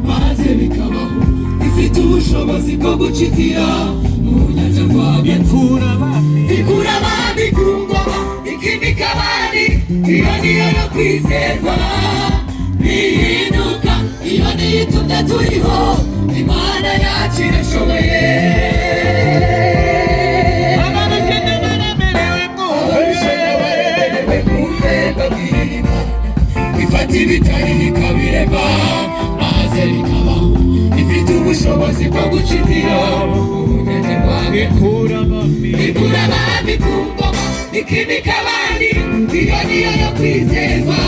Maze bikabaho. Ifite ubushobozi bwo guca inzira mu nyanja rwagati. Ikura abami. Ikura abami ku ngoma, ikimika abandi. Iyo niyo yo kwizerwa, ntihinduka. Iyo niyo itumye turiho. Imana yacu irashoboye. Abakene baremerewe. Ababishoboye baremerewe kumve, babwira Imana ifata ibitari ikabirema, maze bikabaho. Ifite ubushobozi bwo guca inzira mu nyanja rwagati. Ikura abami. Ikura abami ku ngoma, ikimika abandi. Iyo niyo yo kwizerwa.